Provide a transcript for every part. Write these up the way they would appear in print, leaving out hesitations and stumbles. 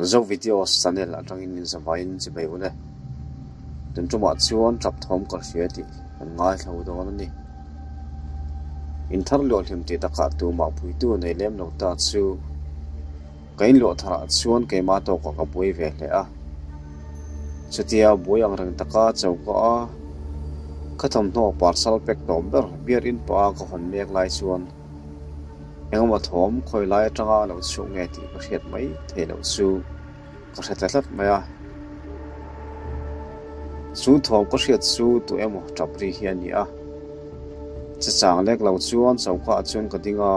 Zo Videos channel atangin inzavaiin chibai ule. Tun tumah chuan tap thawm ka hria tih kan ngaithlo dawn a ni. Inthar luah hlim tih takah tumah puitu nei lem lo ta chu ka inluah tharah chuan keimah tawkah ka buai ve hle a. Chutia buai ang reng taka choka a ka thawmhnaw parcel pack tawp ber beer in pah a ka hawn mek lai chuan Engemaw thawm khawi lai atanga lo chhuak nge tih ka hriat mai theih loh chu ka hre ta tlat mai a. Chu thawm ka hriat chu tu emaw tap ri hi a ni a. Chechang lek lo chuan choka ah chuan ka ding a,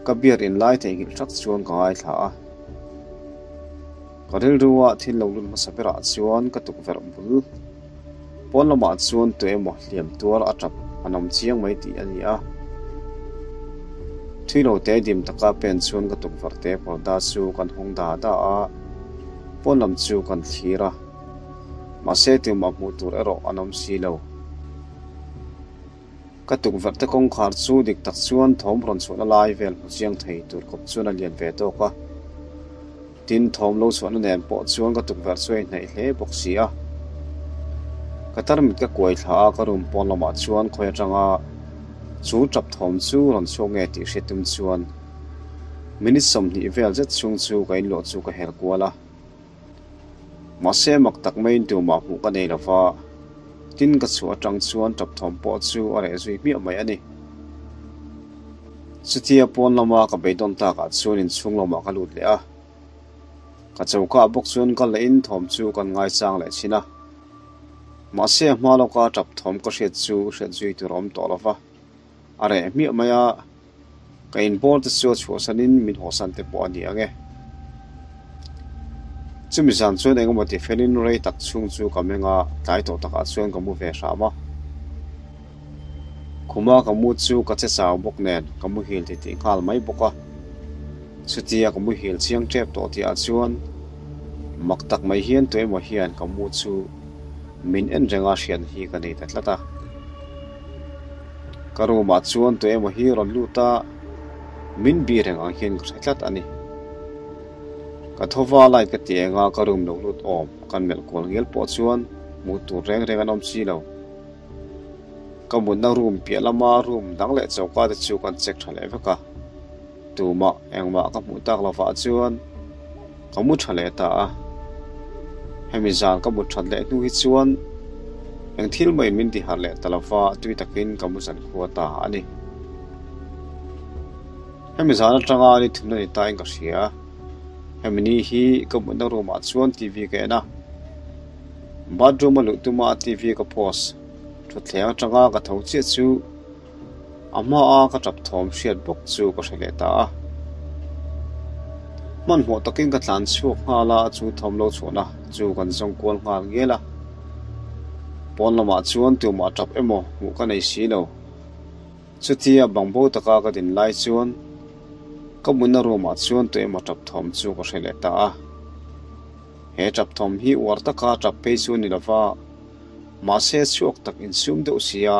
ka beer in lai theihnghilh thak chuan ka ngaithla a. Ka rilru a thil lo lut hmasa berah chuan ka tukverh bul pawn lamah chuan tu emaw hliam tuar a tap an awm chiang mai tih a ni a. Thui lo te dim taka pen chuan ka tukverh te parda chu kan hawng da da a, pawn lam chu kan thlir a. Mahse tumah hmuh tur erawh an awm si lo. Ka tukverh te kawngkhar chu dik tak chuan thawm rawn chhuahna lai vel hmu chiang thei tur khawp chuan a lian ve tawk a. Tin, thawm lo chhuahna nen pawh chuan ka tukverh chu a inhnaih hle bawk si a. Ka tarmit ka kuai thla a, ka room pawn lamah chuan khawi atanga chu tap thawm chu rawn chhuak nge tih hriat tum chuan minute 20 vel zet chhung chu ka inluah chu ka her kual a. Mahse mak tak maiin tumah hmuh ka nei lova, tin ka chhuah atang chuan tap thawm pawh chu a reh zui hmiah mai a ni. Chutia pawn lama ka beidawn takah chuan inchhung lamah ka lut leh a, ka choka ah bawk chuan ka lehin thawm chu kan ngaichang leh thin a. Mahse a hma lawka tap thawm ka hriat chu hriat zui tur a awm tawh lova, a reh hmiah mai a. Ka inbawr te chu a chhuahsanin min hawhsan te pawh a ni ang e. Chumi zan chuan engemaw ti felin rei tak chhung chu ka meng a, tlai tawh takah chuan ka mu ve hram a. Khuma ka mu chu ka che chau bawk nen ka muhil titih nghal mai bawk a. Chutia ka muhil chiang tep tawh tihah chuan mak tak mai hian tu emaw hian ka mu chu min en renga hriatna hi ka nei ta tlat a. Ka room ah chuan tu emaw hi rawn lut a, min bih reng ang hian ka hre tlat a ni. Ka thawva light ka ti eng a, ka room lo lut awm kan melh kual ngial pawh chuan hmuh tur reng reng an awm si lo. Ka mutna room piah lama room dang leh choka te chu kan check tha leh vek a. Tumah engmah ka hmuh tak lovah chuan ka mu tha leh ta a. Hemi zan ka mut that leh hnu hi chuan eng thil maiin min ti harh leh ta lova tui takin ka mu zan khua ta a ni. Hemi zan atanga ni thumna ni tain ka hria. Hemi ni hi ka mutna room ah chuan TV ka en a. Bathroom a luh tuma TV ka pause thutthleng atanga ka tho chiah chu A hmaa ka tap thawm hriat bawk chu ka hre leh ta a. Hmanhmawh takin ka tlan chhuak nghal a, chu thawm lo chhuahna chu kan zawng kual nghal ngial a. Pawn lamah chuan tumah tap emaw hmuh ka nei si lo. Chutia bangbo taka ka din lai chuan ka mutna room ah chuan tu emaw tap thawm chu ka hre leh ta a. He tap thawm hi uar taka tap phei chu a ni lova, mahse chhuak tak insum deuh sia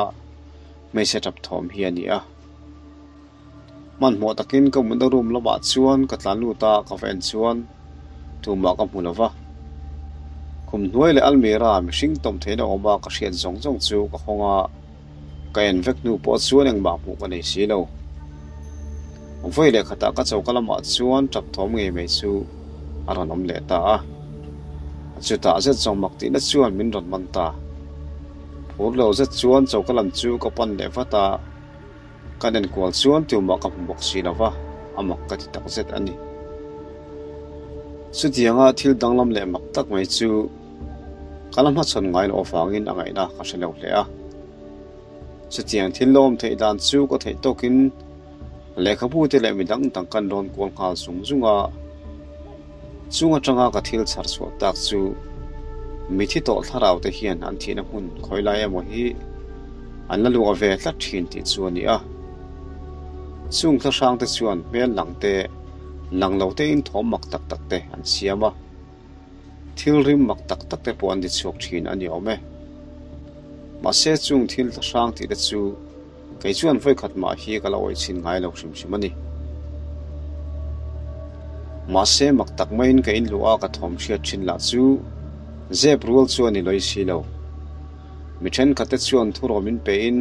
Hmeichhe tap thawm hi a ni a. Hmanhmawh takin ka mutna room lamah chuan ka tlan lut a, ka va en chuan tumah ka hmu lo va. Khum hnuai leh almirah mihring tawm theihna awma ka hriat zawng zawng chu ka hawng a, ka en vek hnu pawh chuan engmah hmuh ka nei si lo. Vawi leh khatah ka choka lamah chuan tap thawm ngei mai chu a rawn awm leh ta a. Chutah zet zawng mak tihna chuan min rawn man ta. Phur lo zet chuan choka lam chu ka pan leh vat a, kan enkual chuan tumah ka hmu bawk si lo va, a mak ka ti tak zet a ni. Chutianga thil danglam leh mak tak mai chu ka la hmachhawn ngai loh avangin a ngaihna ka hre lo hle a. Chutiang thil lawm theih dan chu ka theih tawkin lehkhabu te leh midang dang kan rawn kual nghal zung zung a. Chung atanga ka thil chhar chhuah tak chu mithi tawh thlarau te hian an thihna hmun khawi lai emaw hi an la luah ve tlat thin tih chu a ni a. Chung thlahrang te chuan hmel lang te, lang lo tein thawm mak tak tak te an siam a. Thil rim mak tak tak te pawh an ti chhuak thin a ni awm e. Mahse chung thil thlahrang tih te chu Kei chuan vawikhat mah hi ka la awih chhin ngai lo hrim hrim a ni. Mahse mak tak maiin ka inluah a ka thawm hriat thin lah chu zep rual chuan i lawi si lo. Mi thenkhatte chuan thuraw min pein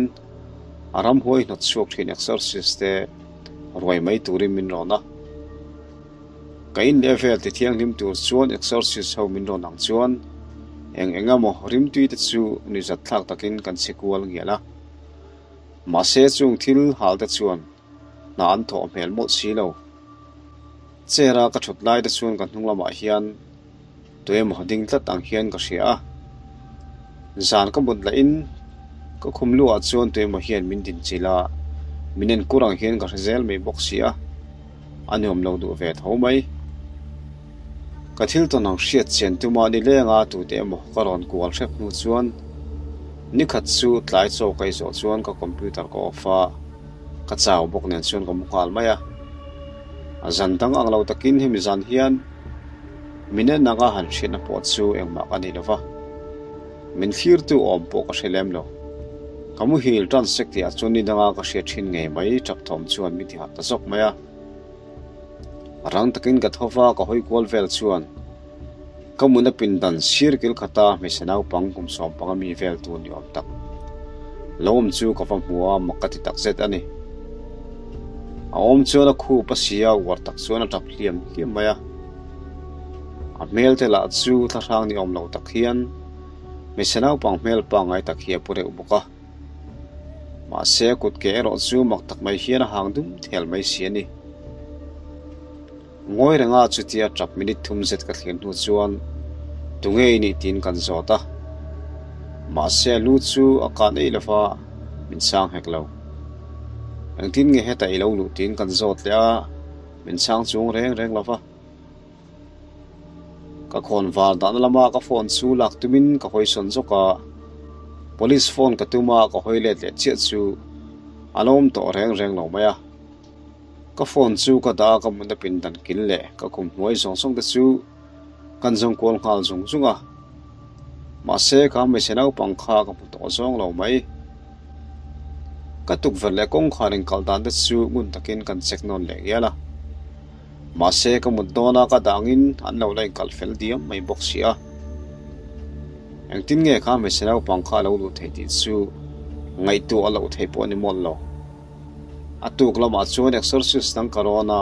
a ramhuai hnawt chhuak thin exorcist te ruai mai turin min rawn a. Ka in leh vel ti thianghlim tur chuan exorcist ho min rawn ang chuan eng eng emaw rimtui te chu nuihzat thlak takin kan chhe kual ngial a. Mahse chung thil hal te chuan hna an thawh hmel mawlh si lo. Chair a ka thut lai te chuan ka hnung lamah hian tuemaw ding tlat ang hian ka hria a. Zan ka mut lahin ka khum luah chuan tuemaw hian min din chilh a, min en kur ang hian ka hre zel mai bawk si a, a nuam lo duh ve tho mai. Ka thil tawn ang hriat chian tuma nileng a tute emaw ka rawn kual hrep hnu chuan nikhat chu tlai chaw ka i zawh chuan ka computer ka off a, ka chau bawk nen chuan ka mu nghal mai a. A zan dang ang lo takin hemi zan hian min en anga han hriatna pawh chu engmah ka nei lo va, min thlirtu awm pawh ka hre lem lo. Ka muhil tan sek tihah chuan ni danga ka hriat thin ngei mai tap thawm chuan min ti harh ta zawk mai a. Rang takin ka tho va, ka hawi kual vel chuan ka muna pindan sir kil khata hmeichhe naupang kum sawmpanga mi vel tur ni awm tak lo awm chu ka va hmu a, mak ka ti tak zet a ni. A awm chuan a khup a si a, uar tak chuan a tap hliam hliam mai a. A hmel te lah chu thlahrang ni awm lo tak hian hmeichhe naupang hmel pangngai tak hi a pu reuh bawk a. Mahse a kut ke erawh chu mak tak mai hian a hang dum thel mai si a ni. Ngawi renga chutia tap minute thum zet ka thlir hnu chuan tunge i nih tiin kan zawt a. Mahse a lu chu a kah nei lova min chhang hek lo. Engtin nge hetah i lo luh tiin kan zawt leh a, min chhang chuang reng reng lova. Ka khawn var dahna lama ka phone chu lak tumin ka hawi sawn zawk a, police phone ka tum a ka hawi let leh chiah chu a lo awm tawh reng reng lo mai a. Ka phone chu ka dah a ka mutna pindan kil leh ka khum hnuai zawng zawng te chu kan zawng kual nghal zung zung a. Mahse ka hmeichhe naupang kha ka hmu tawh zawng lo mai. Ka tukverh leh kawngkhar inkalh dan te chu ngun takin kan check nawn leh ngial a. Mahse ka mut dawn a ka dangin an lo la inkalh fel diam mai bawk si a. Engtin nge kha hmeichhe naupang kha a lo luh theih tih chu ngaihtuah a loh theih pawh a ni mawlh lo. A tuk lamah chuan exorcist dang ka rawn a,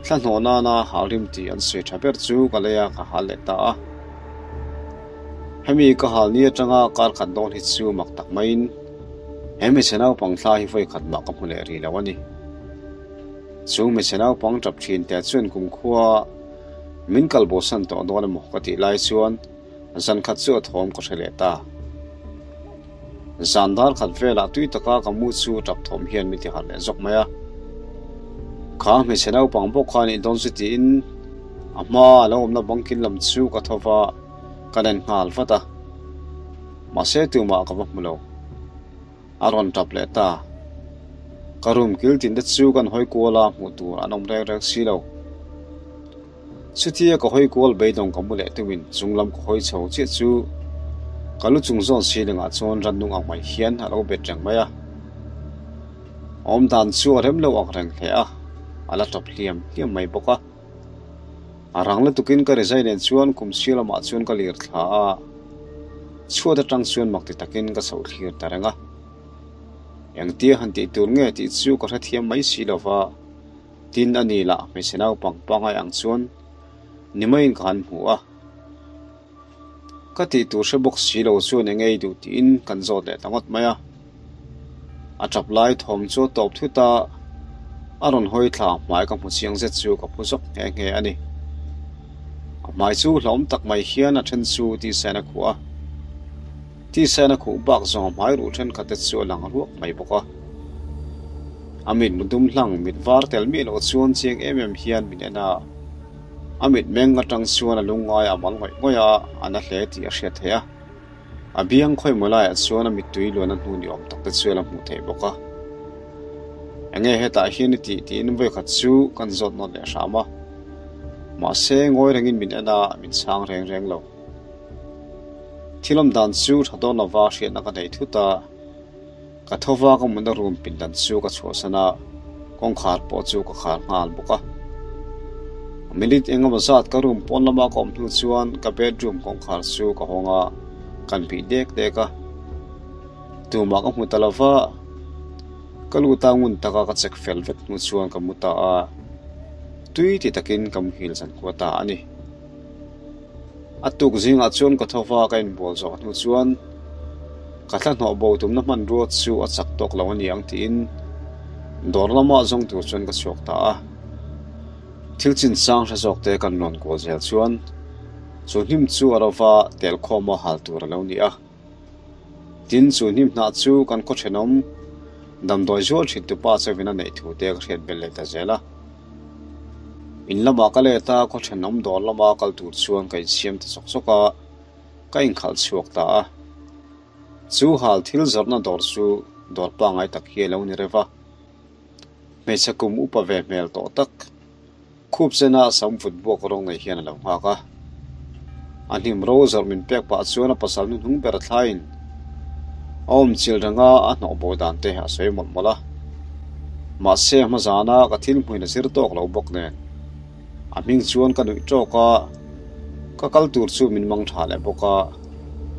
thla hnawh nana hal rim tih an sawi tha ber chu ka lei a ka hal leh ta a. Hemi ka hal ni atanga kar khat dawn hi chu mak tak maiin he hmeichhe naupang thla hi vawi khat mah ka hmu leh rih lo a ni. Chu hmeichhe naupang tap thin te chuan kumkhua min kal bosan tawh dawn emaw ka tih lai chuan zan khat chu a thawm ka hre leh ta. Zan dar khat velah tui taka ka mu chu tap thawm hian min ti harh leh zawk mai a. Kha hmeichhe naupang bawk kha anih dawn chu tiin a hma a lo awmna bangkin lam chu ka tho va, ka len nghal vat a. Mahse tumah ka va hmu lo. A rawn tap leh ta. Ka room kil tin te chu kan hawi kual a, hmuh tur an awm reng reng si lo. Chutia ka hawi kual beidawng ka mu leh tumin chung lam ka hawi chho chiah chu ka lu chung zawn ceiling ah chuan rannung ang mai hian a lo bet reng mai a. Awm dan chu a rem lo ang reng hle a, a la tap hliam hliam mai bawk a. A rang lutukin ka rizai nen chuan kum sir lamah chuan ka lir thla a, chhuat atang chuan mak ti takin ka chhoh thlir ta reng a. Engtia han tih tur nge tih chu ka hrethiam mai si lo va, tin a ni lah hmeichhe naupang pangngai ang chuan ni maiin ka han hmu a. Ka tih tur hre bawk si lo chuan eng ei duh tiin kan zawt leh ta ngawt mai a. A tap lai thawm chu a tawp thut a, a rawn hawi thla hmai ka hmu chiang zet chu ka phu zawk nghe nghe a ni. A hmai chu hlauhawm tak mai hian a then chu tisain a khuh a, tisain a khuh bak zawng a hmai ruh thenkhat te chu a lang ruak mai bawk a. A mit mu dum hlang mit var tel miah loh chuan chiang em em hian min en a. A mitmeng atang chuan a lungngai a mal ngawih ngawih a, a na hle tih a hriat theih a. A biang khawimaw laiah chuan a mittui luan a hnu ni awm tak te chu a la hmuh theih bawk a. Enge hetah hian i tih tiin vawikhat chu kan zawt nawt leh hram a. Mahse, ngawi rengin min en a, min chhang reng reng lo. Thil awm dan chu tha dawn lova hriatna ka nei thut a. Ka tho va ka mutna room pindan chu ka chhuahsan a, kawngkhar pawh chu ka khar nghal bawk a. Minute engemaw zat ka room pawn lama ka awm hnu chuan ka bedroom kawngkhar chu ka hawng a, kan bih dek dek a. Tumah ka hmu ta lo va, ka lut a ngun taka ka check fel vek hnu chuan ka mu ta a, tui ti takin ka muhil zan kuah ta a ni. A tuk zingah chuan ka tho va ka inbual zawh hnu chuan ka thla hnawh bo tumna hmanrua chu a chak tawk lo a ni ang tiin dawr lamah zawng tur chuan ka chhuak ta a. Thil chinchang hre zawk te kan rawn kual zel chuan chu hnim chu a rova tel khawma hal tur a lo ni a. Tin, chu hnim hnah chu kan khaw thenawm damdawi zual thin tupa chauhin a neih thu te ka hriat belh leh ta zel a. In lamah ka let a, khaw thenawm dawr lama kal tur chuan ka insiam ta sawk sawk a, ka inkhalh chhuak ta a. Chu hal thil zawrhna dawr chu dawr pangngai tak hi a lo ni reuh a. Hmeichhe kum upa ve hmel tawh tak, khup chena sam vut buak rawng nei hian a lo nghak a. A hnim ro zawrh min pek pah chuan a pasal hnuhnung ber a thlaiin a awm chil renga a hnawh bo dan te a sawi mawlh mawlh a. Mahse a hma zana ka thil hmuin a zir tawk lo bawk nen a hming chuan ka nuih tawk a, ka kal tur chu min mang tha leh bawk a.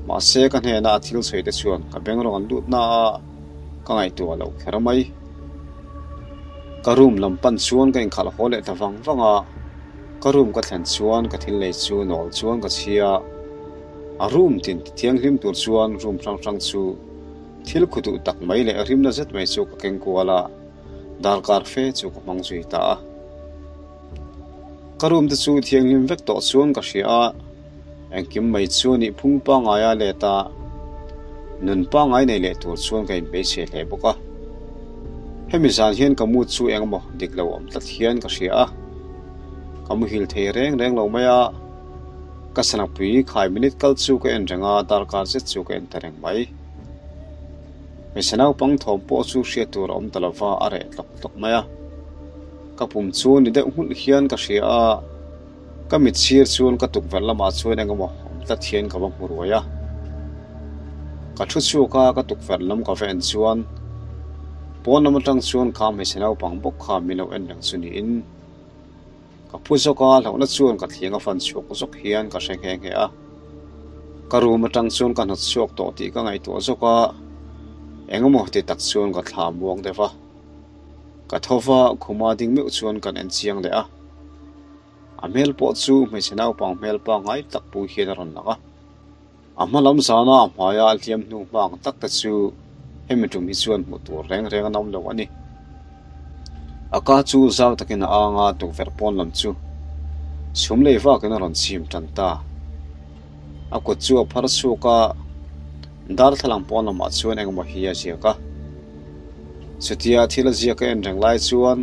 Mahse ka hnena a thil sawi te chuan ka beng rawng an lut na a. Ka ngaihtuah loh kher mai. Ka room lam pan chuan ka inkhalh haw leh ta vang vang a, ka room ka thlen chuan ka thil lei chu nawl chuan ka chhia. A room tin ti thianghlim tur chuan room hrang hrang chu thil khu duh tak mai leh rimna zet mai chu ka keng kual a, darkar fe chu ka hmang zui ta a. Ka room te chu thianghlim vek tawh chuan ka hria a, engkim mai chu nih phung pangngai a let a, nun pangngai nei leh tur chuan ka inbeisei hle bawk a. Hemi zan hian ka mood chu engemaw dik lo awm tlat hian ka hria a, ka muhil thei reng reng lo mai a, ka sanapui khai minute kal chu ka en reng a, darkar zet chu ka en ta reng mai. Hmeichhe naupang thawm pawh chu hriat tur a awm ta lova a reh tlawk tlawk mai a. Ka pum chu ni deuh nghulh hian ka hria a, ka mit sir chuan ka tukverh lamah chuan eng emaw awm tlat hian ka va hmu ruai a. Ka thu chhuak a, ka tukverh lam ka va en chuan pawn lam atang chuan kha hmeichhe naupang bawk kha min lo en reng chu niin ka phu zawk a, hlauhna chuan ka thliang a fan chhuak zawk hian ka hre nghe nghe a. Ka room atang chuan ka hnawt chhuak tawh tih ka ngaihtuah zawk a, eng emaw ti tak chuan ka thla muang deuh a. Ka tho va, khuma ding meuh chuan kan en chiang leh a. A hmel pawh chu hmeichhe naupang hmel pangngai tak pu hian a rawn lang a. A hma lam zana a hmaia a hliam hnu hma ang tak te chu hemi tum hi chuan hmuh tur reng reng an awm lo a ni. A ka chu zau takin a ang a, tukverh pawn lam chu chhum lei vakin a rawn chim tan ta. A kut chu a phar chhuak a, darthlalang pawn lamah chuan engemaw hi a ziak a. Chutia thil a ziak a en reng lai chuan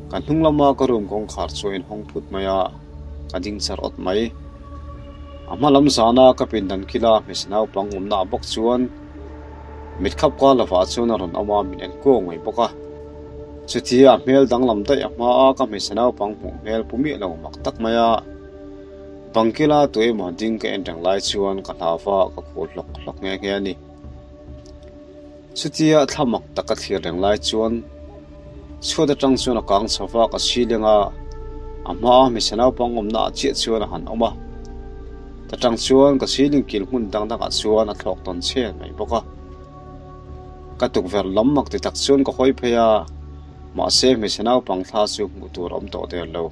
ka hnung lama ka room kawngkhar chu a inhawng phut mai a, ka ding char awt mai. A hma lam zana ka pindan kila hmeichhe naupang awmna ah bawk chuan mit khap kar lovah chuan a rawn awm a, min en kuau mai bawk a. Chutia a hmel danglam daih a hma a ka hmeichhe naupang hmuh hmel pu miah lo mak tak mai a. Bangkila tuemaw ding ka en reng lai chuan ka hlau va, ka khur hlawk hlawk nghe nghe a ni. Chutia thla mak tak ka thlir reng lai chuan chhuat atang chuan a kang chho va, ka ceiling a, a hmaa hmeichhe naupang awmna ah chiah chuan a han awm a. Ta tang chuan ka ceiling kil hmun dang dangah chuan a thlawk tawn chhen mai bawk a. Ka tukverh lam mak ti tak chuan ka hawi phei a, mahse hmeichhe naupang thla chu hmuh tur a awm tawh der lo.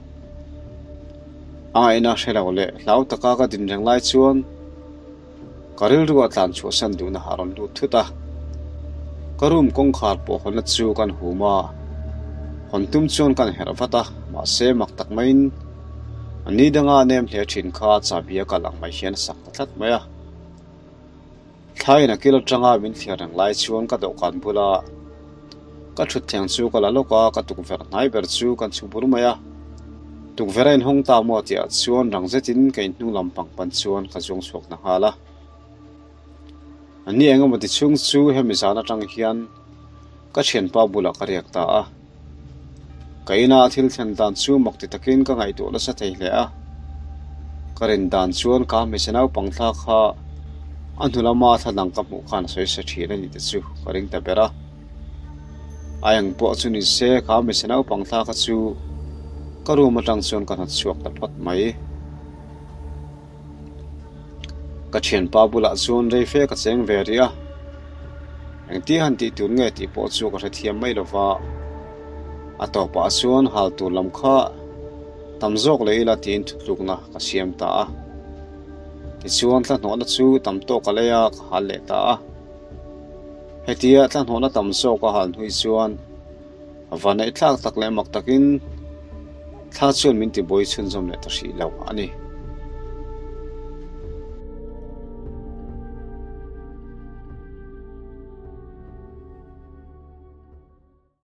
A ngaihna hre lo leh hlau taka ka din reng lai chuan ka rilru a tlan chhuahsan duhna a rawn lut thut a. Ka room kawngkhar pawh hawnna chu kan hum a, hawn tum chuan kan herh vat a, mahse mak tak maiin a ni danga nem hle thin kha chahbi a kal ang mai hian a sak ta tlat mai a. Thlaiin a kil atanga min thliar reng lai chuan ka dawhkan bula ka thutthleng chu ka la lawk a, ka tukverh hnai ber chu kan chhu bur mai a. Tukverh a inhawng ta maw tihah chuan rang zetin ka inhnung lam pang pan chuan ka zuang chhuak ta nghal a. Ani engemaw ti chhung chu hemi zan atang hian ka thianpa bulah ka riak ta a. Ka ina thil thlen dan chu mak ti takin ka ngaihtuah nasa thei hle a. Ka rin dan chuan ka hmeichhe naupang thla kha a hnu lama thla dang ka hmuh khan a sawi sa thin a ni te chu ka ring ta ber a. A eng pawh chu ni se ka hmeichhe naupang thla kha chu. Ka room atang chuan ka hnawt chhuak ta phawt mai. Ka thianpa bulah chuan rei fe ka cheng ve rih a, engtia han tih tur nge tih pawh chu ka hrethiam mai lo va, a tawpah chuan hal tur lam kha tam zawk leh ila tiin thutlukna ka siam ta a. Tichuan thlahnawhna chu tam tawk a lei a, ka hal leh ta a. Hetia thlahnawhna tam zawk a hal hnuih chuan Vaneihthlak tak leh mak takin thla chuan min tibuai chhunzawm leh ta hrih lo a ni.